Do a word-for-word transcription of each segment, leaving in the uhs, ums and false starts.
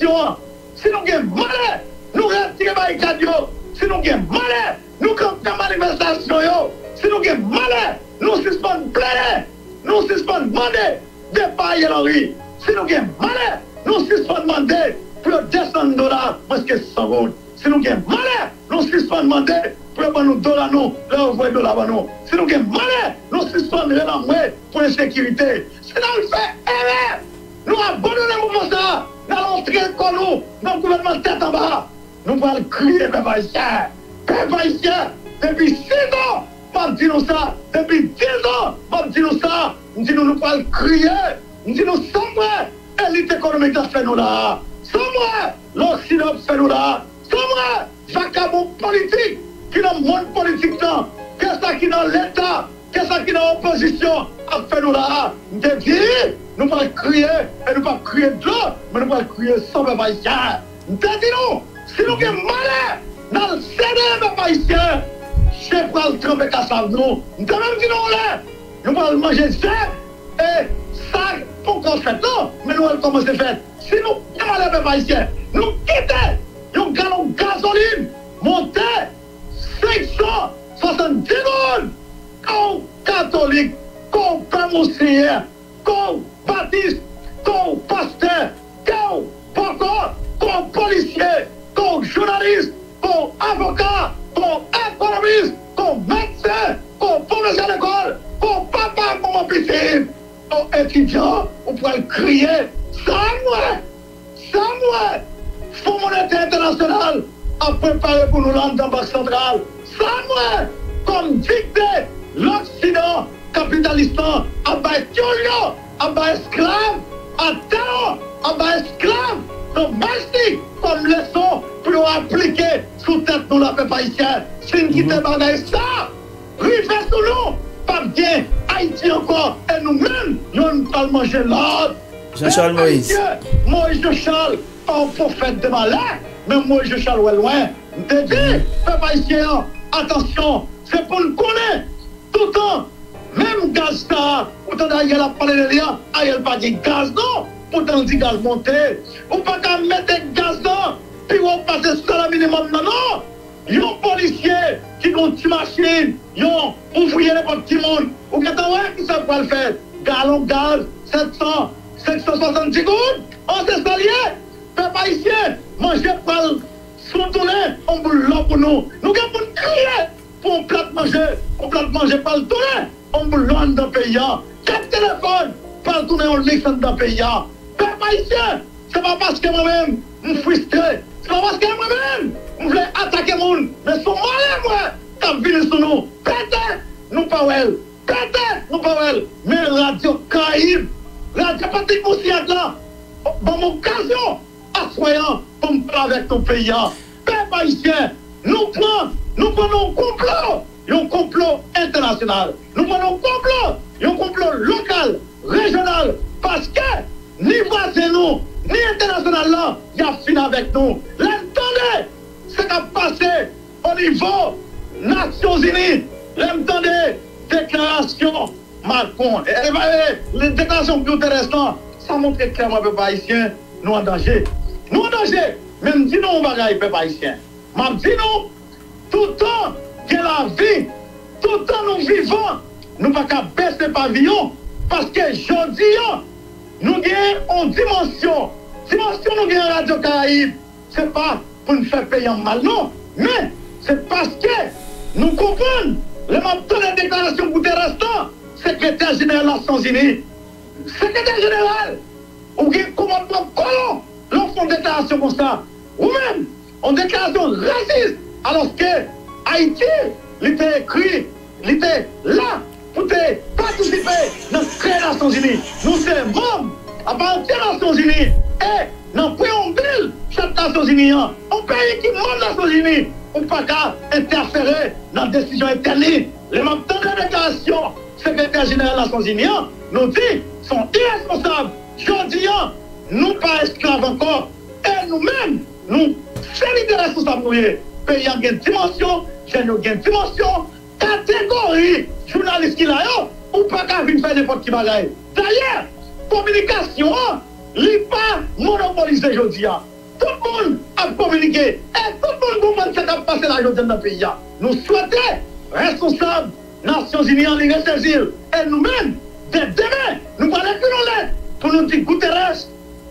manifestasyon an, si nou gen malè, nou retire barikad yo, si nou gen malè, nou kanpe manifestasyon yo, si nou gen malè, nou sispann plede, nou sispann mande depa Ariel Henry, si nou gen malè, nou sispann mande pou yo desann dola prèske san goud. Si nou gen malè, nou sispann mande pou yo ban nou dola nou lè yo voye dola ban nou. Si nou gen malè, nou sispann rele anmwe pou ensekirite. Si n al fè erè, nou abandone mouvman sa a, n al antre kò nou nan gouvènman tèt anba. Nou pral kriye pèp ayisyen. Pèp ayisyen, depi sis an, m ap di nou sa. Depi dis an, m ap di nou sa. M di nou, nou pral kriye. M di nou, sa m wè elit ekonomik la fè nou la a. Sa m wè Loksidan ap fè nou la a. Sa m wè vakabon politik ki nan mond politik lan, ke sa ki nan Leta, ke sa ki nan opozisyon ap fè nou la a. M te di, nou pral kriye, e nou p ap kriye dlo, men nou pral kriye san pèp ayisyen. M te di nou, si nou gen malè, n al sede pèp ayisyen, chen pral tranpe kasav nou. M te menm di nou yon lè, nou pral manje zèb, e sa poko fèt non, men nou wè l kòmanse fèt. Si nou gen malè pèp ayisyen, nou kite yon galon gazolin monte senk san swasanndis goud. Ke w katolik, ke w pè monsenyè, ke w batis, ke w pastè, ke w poko, ke w polisye, ke w jounalis, ke w avoka, ke w ekonomis, ke w medsen, ke w pwofesè lekòl, ke w papa ak manman pitit, ke w etidyan, ou pral kriye. Sa m wè, sa m wè Fon Monetè Entènasyonal ap prepare pou nou la anndan Bank Santral. Sa m wè kòm dikte Loksidan kapitalis lan ap bay tyoul yo, ap bay esklav atè yo, ap bay esklav domestik kòm leson pou yo aplike sou tèt nou la, pèp ayisyen. Si n kite bagay sa rive sou nou, p ap gen Ayiti ankò, e nou menm, nou pral manje lòd. Jean Charles Moïse. Pèp ayisyen, Moïse Jean Charles pa yon pwofèt de malè, men Moïse Jean Charles wè lwen. M te di pèp ayisyen an, atansyon, se pou n konnen toutan, menm gaz sa a, ou tande Ariel ap pale de li a, Ariel pa gen gaz non, poutan l di gaz monte. Ou pa ka mete gaz lan pi wo pase salè minimòm nan non. Yon polisye ki gen yon ti machin, yon ouvriye, nenpòt ki moun, ou gentan wè kisa pral fèt. Galon gaz, sèt san, senk san swasanndis goud. An, se sa l ye. Pèp ayisyen, manje pral tounen yon boul lò pou nou. Nou gen pou n kriye pou yon plat manje. Yon plat manje pral tounen yon boul lò anndan peyi a. Kat telefòn pral tounen yon liks anndan peyi a. Pèp ayisyen, se pa paske mwen menm m fristre, se pa paske mwen menm m vle atake moun, men se yon malè m wè k ap vini sou nou. Pete, nou pa wè l. Pete, nou pa wè l. Men Radyo Karayib, Radyo Patrik Moussignac la, ban m okazyon aswè an pou m pale avèk nou peyi a. Pèp ayisyen, nou pran, nou pran nan yon konplo, yon konplo entènasyonal. Nou pran nan yon konplo, yon konplo lokal, rejyonal, paske ni vwazen nou, ni entènasyonal lan, y ap fin avèk nou. Lè n tande sa k ap pase o nivo Nasyonzini, lè m tande deklarasyon Macron, e, e, e, deklarasyon Guterres lan, sa montre klèman pèp ayisyen, nou an danje. Nou an danje. Men m di nou yon bagay, pèp ayisyen. M ap di nou, toutan gen lavi, toutan nou vivan, nou pa ka bese paviyon, paske jodi a, nou gen yon dimansyon. Dimansyon nou gen an Radyo Karayib, se pa pou n fè peyi an mal non, men se paske nou konprann, lè m ap tande deklarasyon Guterres lan, sekretè jeneral Nasyonzini, sekretè jeneral, ou gen kòmandman kolon lè w fè yon deklarasyon konsa. Ou menm, yon deklarasyon rasis, alòske Ayiti, li te ekri, li te la pou te patisipe nan kreye Nasyonzini. Nou se manm apati Nasyonzini e nan preyonbil Chat Nasyonzini an, yon peyi ki manm Nasyonzini, ou pa ka entèfere nan desizyon entèn li. Lè m ap tande deklarasyon sekretè jeneral Nasyonzini an, nou di se yon iresponsab. Jodi a, nou pa esklav ankò. E nou menm, nou se lidè responsab nou ye. Peyi a gen dimansyon, jèn yo gen dimansyon, kategori jounalis ki la yo, ou pa ka vin fè nenpòt ki bagay. Dayè, kominikasyon an, li pa monopolize jodi a. Tout moun ap kominike. E tout moun konprann sa k ap pase la jodi a nan peyi a. Nou swete responsab Nasyonzini an li resezi l. E nou menm, dè demen, nou pral ekri yon lèt pou nou di Guterres,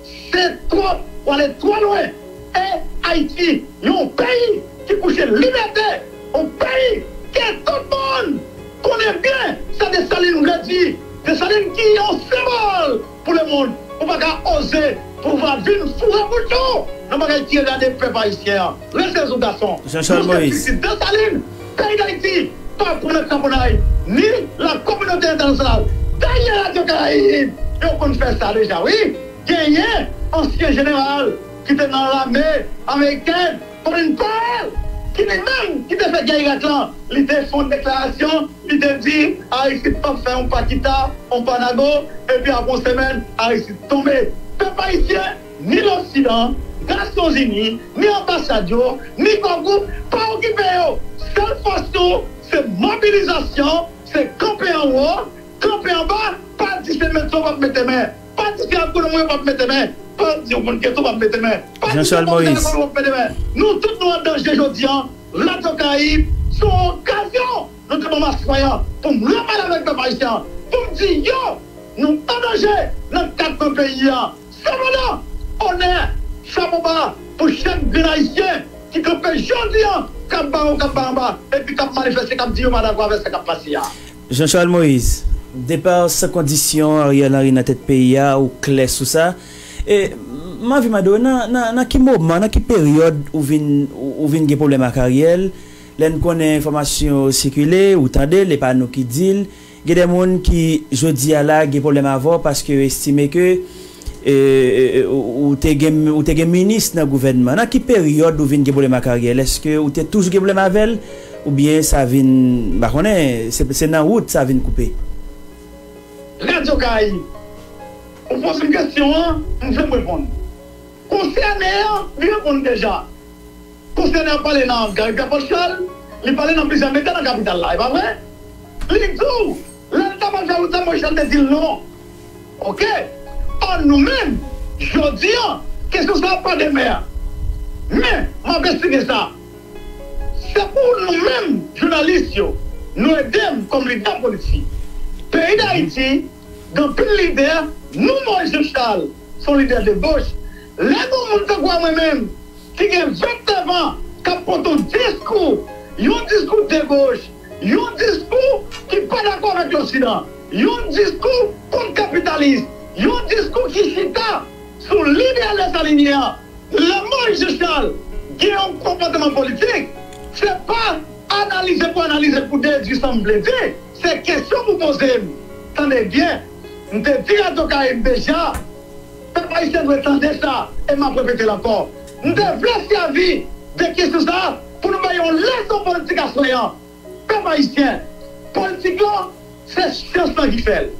se twòp, w ale twò lwen. E Ayiti, yon peyi ki kouche libète, yon peyi ke tout moun konnen byen sa Desalin vle di. Desalin ki yon senbòl pou lemonn. Ou pa ka oze pou w va vin foure bouch ou nan bagay ki regade pèp ayisyen an. Resezi w gason. Jean Charles Moïse. Pitit Desalin, peyi Dayiti pa pran nan kraponnay ni lakominote entènasyonal. Dayè Radyo Karayib, yo konn fè sa deja, wi. Genyen ansyen jeneral ki te nan lame amerikèn, Colin Powell, ki li menm ki te fè gè Irak lan, li te fè yon deklarasyon, li te di Aristide p ap fè yon pa kita, yon pa nago, epi apre yon semèn, Aristide tonbe. Pèp ayisyen, ni Loksidan, Nasyonzini, ni anbasad yo, ni kò gwoup, pa okipe yo. Sèl fòs nou, se mobilizasyon, se kanpe anwo, kanpe anba, pa di se mete w p ap mete men, pa di se agonòm w p ap mete men, pa di w konn geto w p ap mete men, pa di se Jean Charles Moïse. Konn w p ap mete men. Nou tout nou an danje jodi an. Radyo Karayib se yon okazyon nou te ban m aswè a pou m repale avèk pèp ayisyen an, pou m di yo, nou an danje nan kat kwen peyi a. Sepandan, onè, chapo ba pou chak grenn ayisyen ki kanpe jodi an, k ap ba wo, k ap ba anba, epi k ap manifeste, k ap di yo pa dakò avèk sa k ap pase a. Jean Charles Moïse, départ sans condition Ariel Henry nan tèt peyi a, ou klè sou sa. E, m anvi mande w, nan, nan, nan ki moman, nan ki peryòd ou vin, ou, ou vin gen pwoblèm ak Ariel? Lè n konnen enfòmasyon yo sikile, ou tande l, e pa nou ki di l. Gen de moun ki, jodi a la, gen pwoblèm avè w paske yo estime ke, e, e, e, ou, ou te gen, ou te gen minis nan gouvènman. Nan ki peryòd ou vin gen pwoblèm ak Ariel? Èske ou te toujou gen pwoblèm avè l? Oubyen sa vin, m pa konnen, se, se nan wout sa vin koupe? Radyo Karayib, ou poze m kesyon an, m fè m reponn. Konsène an, li reponn deja. Konsène an pale nan Gary Pierre Paul Charles, li pale nan plizyè medya nan kapital la, e pa vre? Li di w, lè l ta pral fè wout la, Moyiz Richard te di l non. Oke? Ò, nou menm, jodi an, kesyon sa a pa demen. Men, m ap esplike sa. Se pou nou menm, jounalis yo, nou ede m kòm lidè politik. Peyi Dayiti, gen anpil lidè, nou Moyiz Richard, se yon lidè de goch. Lè gen yon moun tankou mwen menm, ki gen vennèf an, k ap pote yon diskou, yon diskou de goch, yon diskou ki pa dakò avèk Loksidan, yon diskou kont kapitalis, yon diskou ki chita sou lideyal Desalinyen an. Lè Moyiz Richard gen yon konpòtman politik, se pa analize pou analize pou dedui sa m vle di, se kesyon pou poze m. Tande byen, m te di Radyo Karayib deja, pèp ayisyen dwe tande sa, e m ap repete l ankò. M te vle sèvi de kesyon sa a pou nou bay yon leson politik aswè an. Pèp ayisyen, politik lan, se syans lan ki fè l.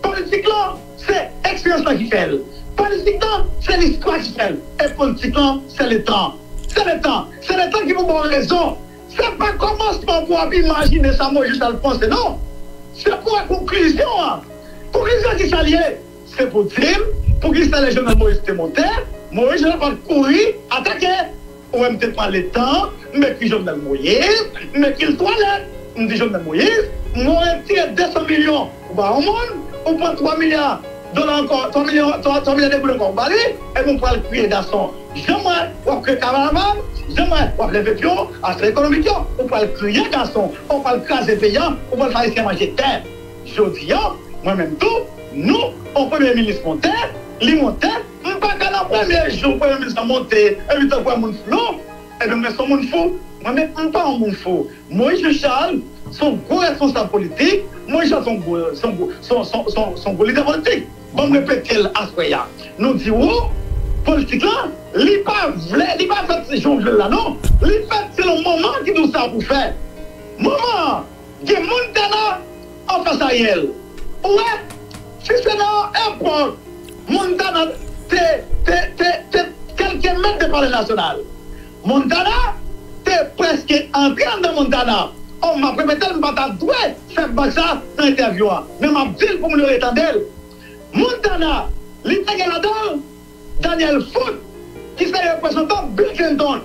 Politik lan, se eksperyans lan ki fè l. Politik lan, se listwa ki fè l. E politik lan, se letan. Se letan. Se letan ki pou ba w rezon. Se pa kòmansman pou w ap imajine sa Moyiz Richard panse, non. Se pou w wè konklizyon an. Konklizyon ki sa l ye? Se pou di m, poukisa lè Jovenel Moïse te monte, Moïse Jean Paul kouri atake? Ou wè m te pran letan, m ekri Jovenel Moïse, m ekri l twa lèt, m di Jovenel Moïse, mwen retire de san milyon, ou ba yon moun, ou pran twa milya dola ankò, twa milyon, twa, twa milya de goud ankò, ou ba li, epi ou pral kriye gason. Jan m wè w ap kriye kavalavag, jan m wè w ap leve pye w, aktè ekonomik yo, ou pral kriye gason, ou pral kraze peyi a, ou pral fè Ayisyen manje tè. Jodi a, mwen menm tou, nou, on premye minis monte, li monte, m pa ka nan premye jou premye minis la monte, epi tankou yon moun fou, non. Ebyen, mwen se yon moun fou, mwen menm, m pa yon moun fou. Moïse Jean Charles, se yon gwo responsab politik, Moïse Jean se yon gwo, se yon gwo, se yon, se yon, se yon, se yon gwo lidè politik. Ban m repete l aswè a. Nou di w, politik lan, li pa vle, li pa fèt jan w vle l la, non. Li fèt selon moman ki di w sa pou fè. Moman an, gen Montana anfas Ariel. Ou wè, si se nan yon epòk, Montana te, te, te, te kèlke mèt de Palè Nasyonal. Montana te prèske antre anndan Montana. Ò, m ap repete l, m pa ta dwe fè blag sa nan entèvyou an. Men m ap di l pou moun yo retande l. Montana, li te gen ladan l Daniel Foot, ki se reprezantan Bill Clinton.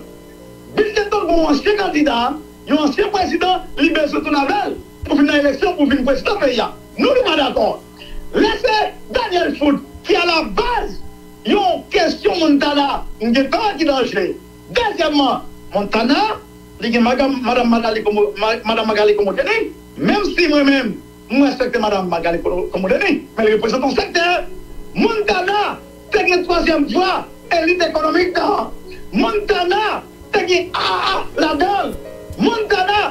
Bill Clinton, bon, ansyen kandida, yon ansyen prezidan, li bezwen tounen avè l pou vin nan eleksyon, pou vin prezidan peyi a. Nou, nou pa dakò. Lè se Daniel Foot ki a la baz yon kesyon Montana, m gen tan ki danje. Dezyèmman, Montana, li gen madanm, madanm Magali Komo-, ma-, madanm Magali Komodeni, menm si mwen menm, m respekte madanm Magali Komo-, Komodeni, men li reprezante yon sektè. Montana te gen twazyèm vwa, elit ekonomik nan. Montana te gen A A ladan l. Montana